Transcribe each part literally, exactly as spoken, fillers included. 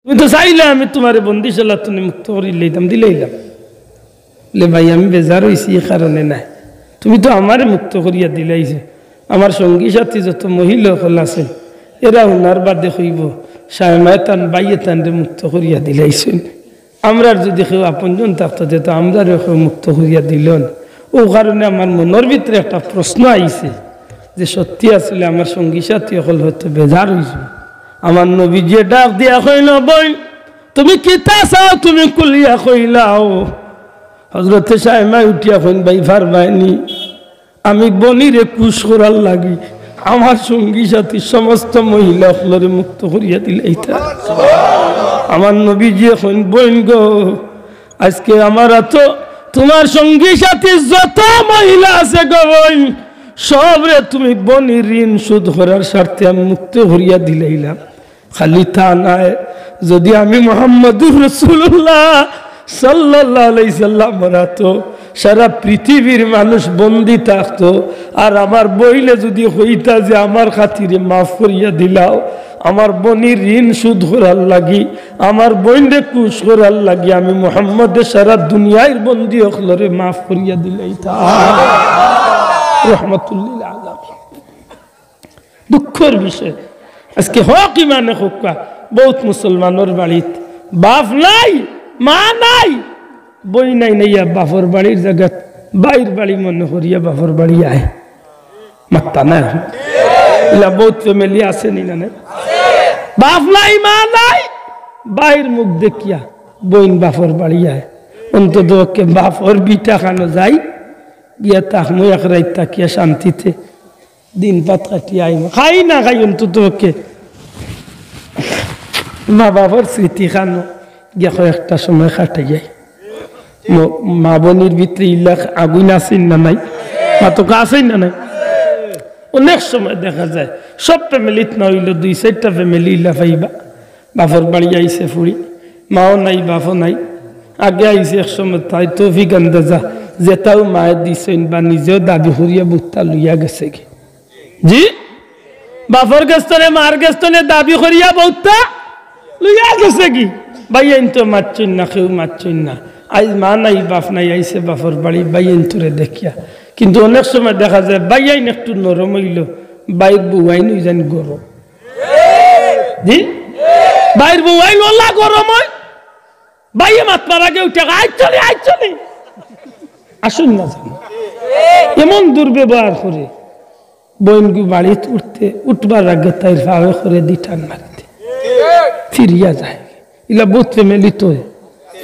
তুমি তো চাইলা আমি তুমারে বন্দিশালাত থনে মুক্ত করি লইতাম, দিলাইলাম।" বলে, "ভাই, আমি বেজার অইছি, ই কারণে নায়, তুমি তো আমারে মুক্ত করিয়া দিলাইছো, আমার সঙ্গী সাথী যত মহিলা অকল আছে, এরা হুনার বাদে কইবো, 'সায়মায় তান ভাইয়ে তানরে মুক্ত করিয়া দিলাইছইন।' আমরার যুদি কেউ আপনজন থাকতো, তে তো আমরারেও কেউ মুক্ত করিয়া দিলো না।" অউ কারণে আমার মনর ভিতরে একটা প্রশ্ন আইছে যে সত্যি আসলে আমার সঙ্গী সাথী অকল হয়তো বেজার অইছে। আমার নবীজিয়ে ডাক দিয়া কইন, "বইন, তুমি কিতা চাও, তুমি খুলিয়া কইলাও।" হজরতে সায়মায় উঠিয়া কইন, "ভাই, পারবায়নি, আমি বনিরে খুশ করার লাগি আমার সঙ্গী সাথী সমস্ত মহিলা অকলরে মুক্ত করিয়া দিলাইতাম।" আমার নবীজিয়ে কইন, "বইন গো, আজকে আমার আতো তুমার সঙ্গী সাথী যত মহিলা আছে গো বইন, সবরে তুমি বনির ঋণ শোধ করার স্বার্থে আমি মুক্ত করিয়া দিলাইলাম।" খালি তা নায়, যুদি আমি মুহাম্মাদুর রাসূলুল্লাহ সাল্লাল্লাহু আলাইহি সাল্লামর আতো সারা পৃথিবীর মানুষ বন্দি থাকতো, আর আমার বইনে যুদি কইতা যে, "আমার খাতিরে মাফ করিয়া দিলাও, আমার বনির ঋণ শোধ করার লাগি, আমার বইনরে খুশ করার লাগি আমি মুহাম্মাদে সারা দুনিয়ার বন্দি অকলরে মাফ করিয়া দিলাইতাম।" রহমাতুল্লিল আলামিন। দুঃখর বিষয়, আজকে হক ইমানে কউক্কা, বউত মুসলমানর বাড়িত বাফ নাই, মা নাই, বইন নাই, নাইয়া বাফর বাড়ির জাগাত ভাইর বাড়ি মনে করিয়া বাফর বাড়ি আয়। মাত্তা না। ইলা বউত family আছে নি না নাই? বাফ নাই, মা নাই, ভাইর মুখ দেখিয়া বইন বাফর বাড়ি আয়। অন্তত পক্ষে বাফর ভিটা খানো যাই, গিয়া থাকমু এক রাইত থাকিয়া শান্তিতে। দিন পাত কাটিয়া আইমু, খাই না খাই অন্তত পক্ষে মা বাবার স্মৃতি খানো গিয়া কয়েকটা সময় কাটাই যাই। ম-, মা বইনর ভিতরে ইলা আগুন আছে না নাই? মাতউক্কা আছে না নাই? অনেক সময় দেখা যায় সব family-ত না অইলেও দুই চাইরটা family ইলা পাইবা। বাফর বাড়ি আইছে ফুড়ি, মাও নাই, বাফও নাই। আগে আইছে এক সময় তাই তৌফিক আন্দাজা, যেতাও মায়ে দিছইন বা নিজেও দাবি করিয়া বউততা লইয়া গেছেগি। জি? বাফর গেছ থনে, মার গেছ থনে দাবি করিয়া বউততা লইয়া গেছেগি। ভাইয়াইন তো মাতছইন না, কেউ মাতছইন না। আইজ মা নাই, বাফ নাই, আইছে বাফর বাড়ি, ভাইয়াইনতরে দেখিয়া। কিন্তু অনেক সময় দেখা যায় ভাইয়াইন একটু নরম অইলো, ভাইর বউয়াইন অইযাইন গরম। জি? ভাইর বউয়াইন অলা গরম অইন, ভাইয়ে মাতবার আগে উঠে, "আইচ্ছনি, আইচ্ছনি।" আসইন না জানো। এমন দুর্ব্যবহার করে। বইনগু বাড়িত উঠতে, উঠবার আগে তাইর পাওয়ে করে দি টান মারিতে। ফিরিয়া যায়। ইলা বউত family-ত অয়।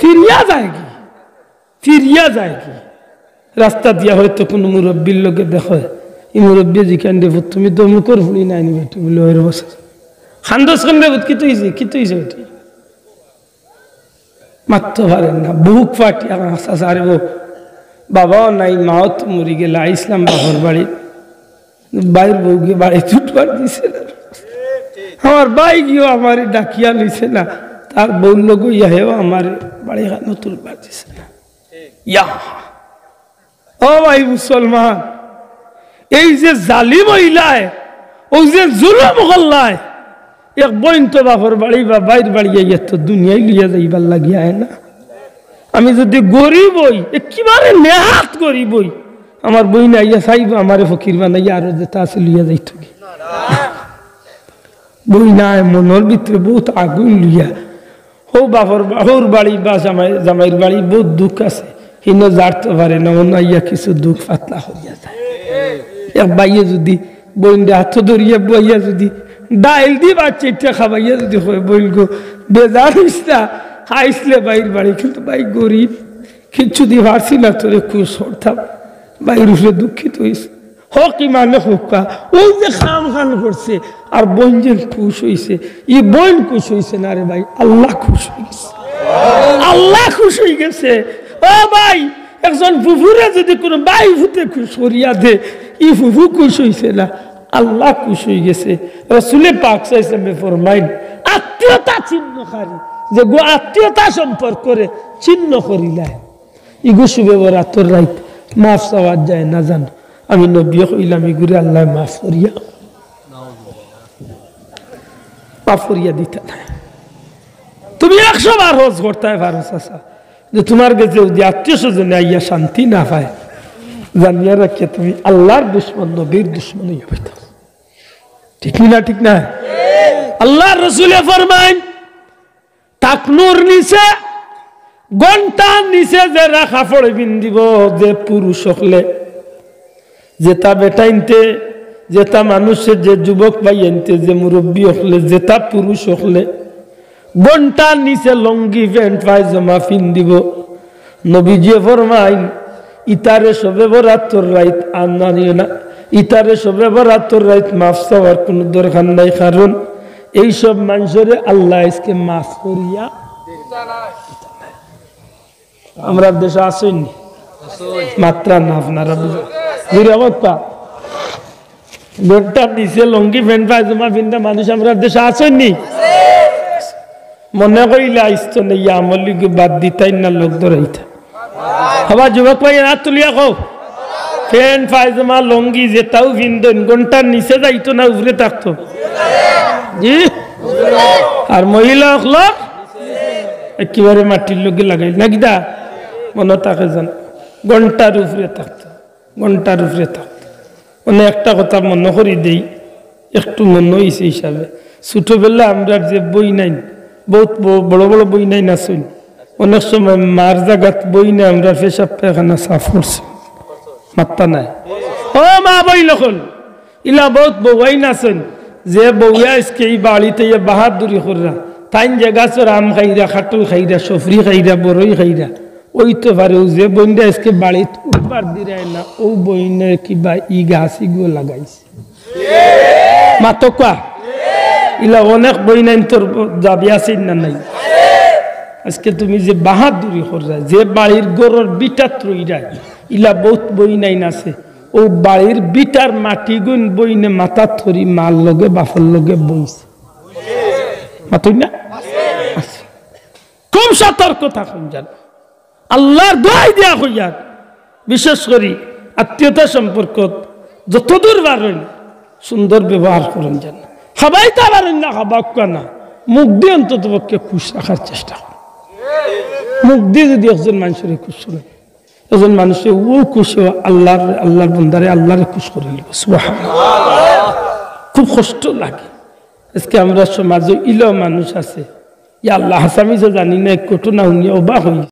ফিরিয়া যায়গি। ফিরিয়া যায়গি। রাস্তা দিয়া হয়তো কুনু মুরব্বির লগে দেখা অয়। ই মুরব্বিয়ে জিকাইন, "রে পুত, তুমি তো অমুকর ফুড়ি নায় নি বেটি?" বলে, "অয় রে বা।" "কান্দছ কেনে রে পুত, কিতা অইছে, কিতা অইছে বেটি?" মাততো পারের না, বুক ফাটিয়া কান্দে, "আরে বউ, বাবাও নাই, মাও তো মরি গেলা, আইছলাম বাফর বাড়ি, ভাইর বউগিয়ে বাড়িত উঠবার দিছে না, আমার ভাইগিয়েও আমারে ডাকিয়া লইছে না, তার বউর লগে অইয়া হেও আমারে বাড়ি খানো তুলবার দিছে না।" ইয়া, ও ভাই মুসলমান, এই যে জালিম অইলায়, অউ যে জুলুম করলায়, এক বইন তো বাফর বাড়ি বা ভাইর বাড়ি আইয়া তো দুনিয়াই লইয়া যাইবার লাগি আয় না। আমি যুদি গরিব অই, একেবারে নেহাত গরিব অই, আমার বইন আইয়া চাইবো আমারে ফকির বানাইয়া আরো যেতা আছে লইয়া যাইতোগি। বইনায় মনর ভিতরে বউত আগুন লইয়া, হউ বাফর বা-, হউর বাড়ি বা জামাই, জামাইর বাড়ি বউত দুখ আছে, হিনো যাইতো পারে না, অনো আইয়া কিছু দুখ পাতলা করিয়া যায়। এক ভাইয়ে যুদি বইনরে আতো ধরিয়া বওয়াইয়া যুদি ডাইল দি ভাত চাইট্টা খাবাইয়া যুদি কয়, "বইন গো, বেজার অইছ না, আইছলে ভাইর বাড়ি, কিন্তু ভাই গরিব, কিচ্ছু দি পারছি না তোরে খুশ করতাম, ভাইর উপরে দুঃখিত অইছি।" হক ইমানে কউক্কা, অউ যে কাম খান করছে, আর বইন যেন খুশ অইছে, ই বইন খুশ অইছে না রে ভাই, আল্লাহ খুশ অইগেছে। আল্লাহ খুশ অইগেছে। ও ভাই, একজন ফুফুরে যুদি কুনু ভাই পুতে খুশ করিয়া দে, ই ফুফু খুশ অইছে না, আল্লাহ খুশ অইগেছে। রসুলে পাক সাল্লাল্লাহু আলাইহি ওয়াসাল্লামে ফরমাইন, আত্মীয়তা ছিন্নকারী, যেগু আত্মীয়তা সম্পর্করে ছিন্ন করিলায়, ইগু শবে বরাতর রাইত মাফ চাওয়াত যায় না জানো। আমি নবীয়ে কইলাম, ইগুরে আল্লায় মাফ করিয়া, মাফ করিয়া দিতা নায়। তুমি একশো বার হজ করতায় পারো, চাচা, যে তুমার গেছে যদি আত্মীয় স্বজনে আইয়া শান্তি না পায়, জানিয়া রাখিও তুমি আল্লার দুশমন, নবীর দুশমন অইয়া বইতা। ঠিক নি না? ঠিক না? আল্লার রসুলে ফরমাইন, টাকনুর নিচে, ঘন্টার নিচে যেরা কাপড় পিন্দিবো, যে পুরুষ অকলে, যেতা বেটাইন্তে, যেতা মানুষে, যে যুবক ভাইয়াইন্তে, যে মুরব্বি অকলে, যেতা পুরুষ অকলে ঘন্টার নিচে লুঙ্গি, প্যান্ট, পায়জামা পিন্দিবো, নবীজিয়ে ফরমাইন, ইতারে শবে বরাতর রাইত আর নাড়িও না, ইতারে শবে বরাতর রাইত মাফ চাওয়ার কুনু দরকার নাই, কারণ এইসব মানষরে আল্লায় আইজকে মাফ করিয়া। আমরার দেশো আছইন নি? মাতরা না আপনারা বুঝো। জুরে কউক্কা। ঘন্টার নিচে লুঙ্গি, প্যান্ট, পায়জামা পিন্দা মানুষ আমরার দেশো আছইন নি? মনে করিলে আইস্ত নেই, আমল ইগু বাদ দিতাইন না, লোক ধরাইতা। হবা যুবক ভাই, আত তুলিয়া কও। প্যান্ট, পায়জামা, লুঙ্গি যেতাউ পিন্দইন, ঘন্টার নিচে যাইতো না, উপরে থাকতো? জি? আর মহিলা অকলর একেবারে মাটির লগে লাগাইল না কিতা? মনো থাকে যেন ঘন্টার উপরে থাকতো, ঘন্টার উপরে থাকতো। মানে একটা কথা মনো করি দেই, একটু মনো অইছে হিসাবে, ছোটবেলা আমরার যে বইনাইন, বউত ব-, বড় বড় বইনাইন আছইন, অনেক সময় মার জাগাত বইনে আমরার পেশাব পায়খানা সাফ করছে। মাত্তা নাই। ও মা বইন অকল, ইলা বউত বউয়াইন আছইন, যে বউয়ে আইজকে ই বাড়িত ইয়া বাহাদুরি কররা, তাইন যে গাছর আম খাইরা, কাটল খাইরা, সফরি খাইরা, বড়ই খাইরা, অইতো পারে অউ যে বইনটা আইজকে বাড়িত উঠবার দিরায় না, অউ বইনে কিবা ই গাছ ইগু লাগাইছে। মাতউক্কা। ইলা অনেক বইনাইন্তর দাবি আছে না নাই? আইজকে তুমি যে বাহাদুরি কররায়, যে বাড়ির ঘরর ভিটাত রইরায়, ইলা বউত বইনাইন আছে। অউ বাড়ির ভিটার মাটিগুইন বইনে মাথাত ধরি মার লগে বাপর লগে বইছে। মাতইন না? আছে। খুব সতর্ক থাকইন যেন। আল্লার দোয়াই দিয়া কইয়ার, বিশেষ করি আত্মীয়তা সম্পর্কত যতদূর পারইন সুন্দর ব্যবহার করইন যেন। খাবাইতা পারইন না, খাবাউক্কা না, মুখদি অন্তত পক্ষে খুশ রাখার চেষ্টা করইন। মুখদি যদি একজন মানষরে খুশ করইন, একজন মানষে অউ খুশি আল্লার, আল্লার বন্দারে, আল্লারে খুশ করি নিব। সুবহানাল্লাহ। খুব কষ্ট লাগে। আইজকে আমরার সমাজো ইলাও মানুষ আছে, ইয়া আল্লাহ, হাছা মিছা জানি না, এক ঘটনা হুনিয়া অবাক অই।